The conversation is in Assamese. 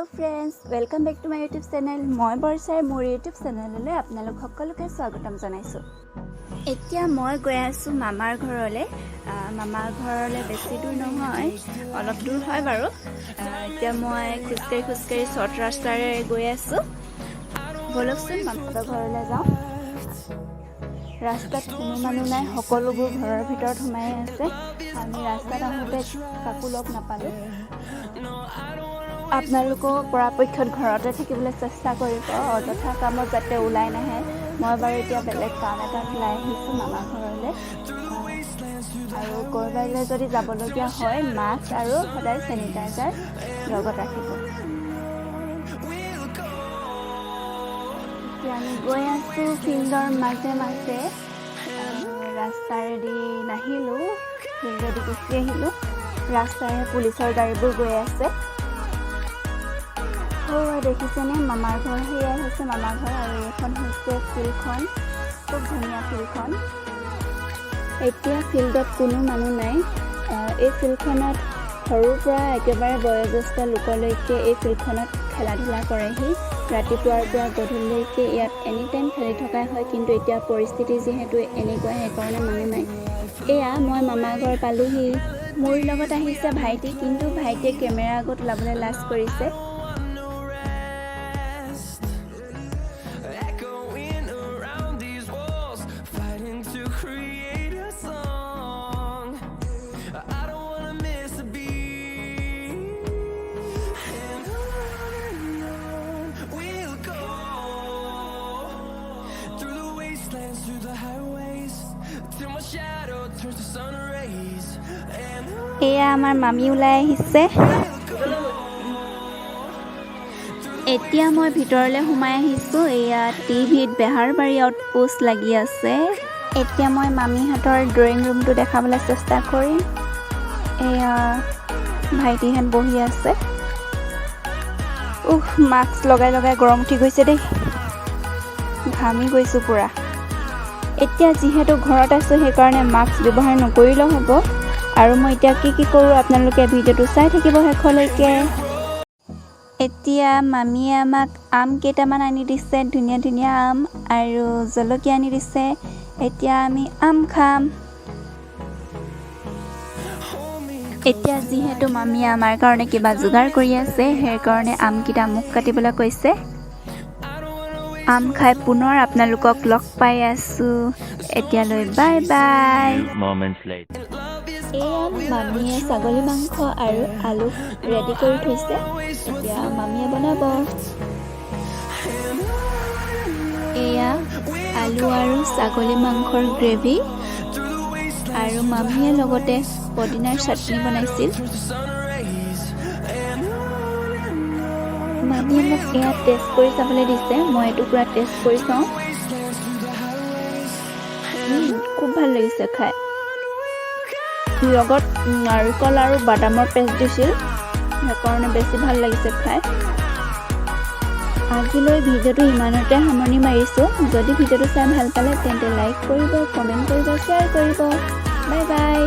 Hello friends, welcome back to my YouTube channel. মই বৰ্ষাই মোৰ ইউটিউব চেনেললৈ আপোনালোক সকলোকে স্বাগতম জনাইছোঁ। এতিয়া মই গৈ আছোঁ মামাৰ ঘৰলৈ। মামাৰ ঘৰলৈ বেছি দূৰ নহয়, অলপ দূৰ হয় বাৰু। এতিয়া মই খোজকাঢ়ি খোজকাঢ়ি শ্বৰ্ট ৰাস্তাৰে গৈ আছোঁ। ব'লকচোন, মামাহঁতৰ ঘৰলৈ যাওঁ। ৰাস্তাত কোনো মানুহ নাই, সকলোবোৰ ঘৰৰ ভিতৰত সোমাই আছে। আমি ৰাস্তাত আহোঁতে কাকো লগ নাপালোঁ। আপোনালোকেও পৰাপক্ষত ঘৰতে থাকিবলৈ চেষ্টা কৰিব, অযথা কামত যাতে ওলাই নাহে। মই বাৰু এতিয়া বেলেগ কাম এটাত ওলাই আহিছোঁ মামা ঘৰলৈ। আৰু ক'ৰবালৈ যদি যাবলগীয়া হয়, মাস্ক আৰু সদায় চেনিটাইজাৰ লগত ৰাখিব। এতিয়া আমি গৈ আছোঁ ফিল্ডৰ মাজে মাজে। ৰাস্তাৰেদি নাহিলোঁ, ফিল্ডেদি গুচি আহিলোঁ। ৰাস্তাৰে পুলিচৰ গাড়ীবোৰ গৈ আছে। অ' দেখিছেনে মামাৰ ঘৰ? সেয়াই হৈছে মামাৰ ঘৰ আৰু এইখন হৈছে ফিল্ডখন। খুব ধুনীয়া ফিল্ডখন। এতিয়া ফিল্ডত কোনো মানুহ নাই। এই ফিল্ডখনত সৰুৰ পৰা একেবাৰে বয়োজ্যেষ্ঠ লোকলৈকে এই ফিল্ডখনত খেলা ধূলা কৰেহি। ৰাতিপুৱাৰ পৰা গধূলিলৈকে ইয়াত এনি টাইম খেলি থকাই হয়। কিন্তু এতিয়া পৰিস্থিতি যিহেতু এনেকুৱা, সেইকাৰণে মানুহ নাই। এয়া মই মামাৰ ঘৰ পালোহি। মোৰ লগত আহিছে ভাইটি, কিন্তু ভাইটিয়ে কেমেৰাৰ আগত ওলাবলৈ লাজ কৰিছে। Rest, echoing around these walls, fighting to create a song. I don't wanna miss a beat. And on we'll go through the wastelands, through the highways, till my shadow turns to sun rays. And এয়া আমাৰ মামী ওলাই আহিছে। এতিয়া মই ভিতৰলৈ সোমাই আহিছোঁ। এয়া টিভিত বেহাৰবাৰী আউটপোষ্ট লাগি আছে। এতিয়া মই মামীহঁতৰ ড্ৰয়িং ৰুমটো দেখাবলৈ চেষ্টা কৰিম। এয়া ভাইটিহঁত বহি আছে। উহ, মাস্ক লগাই লগাই গৰম উঠি গৈছে দেই, ঘামি গৈছোঁ পূৰা। এতিয়া যিহেতু ঘৰত আছোঁ, সেইকাৰণে মাস্ক ব্যৱহাৰ নকৰিলেও হ'ব। আৰু মই এতিয়া কি কি কৰোঁ, আপোনালোকে ভিডিঅ'টো চাই থাকিব শেষলৈকে। এতিয়া মামীয়ে আমাক আম কেইটামান আনি দিছে, ধুনীয়া ধুনীয়া আম আৰু জলকীয়া আনি দিছে। এতিয়া আমি আম খাম। এতিয়া যিহেতু মামীয়ে আমাৰ কাৰণে কিবা যোগাৰ কৰি আছে, সেইকাৰণে আমকেইটা মোক কাটিবলৈ কৈছে। আম খাই পুনৰ আপোনালোকক লগ পাই আছোঁ। এতিয়ালৈ bye bye. Few moments later. এয়া মামীয়ে ছাগলী মাংস আৰু আলু ৰেডি কৰি থৈছে। এতিয়া মামীয়ে বনাব। এয়া আলু আৰু ছাগলী মাংসৰ গ্ৰেভি আৰু মামীয়ে লগতে পদিনাৰ চাটনি বনাইছিল। মামীয়ে মোক এয়া টেষ্ট কৰি চাবলৈ দিছে। মই এটুকুৰা টেষ্ট কৰি চাওঁ। খুব ভাল লাগিছে খাই। লগত নাৰিকল আৰু বাদামৰ পেষ্ট দিছিল, সেইকাৰণে বেছি ভাল লাগিছে খাই। আজিলৈ ভিডিঅ'টো ইমানতে সামৰণি মাৰিছোঁ। যদি ভিডিঅ'টো চাই ভাল পালে, তেন্তে লাইক কৰিব, কমেণ্ট কৰিব, শ্বেয়াৰ কৰিব। Bye bye.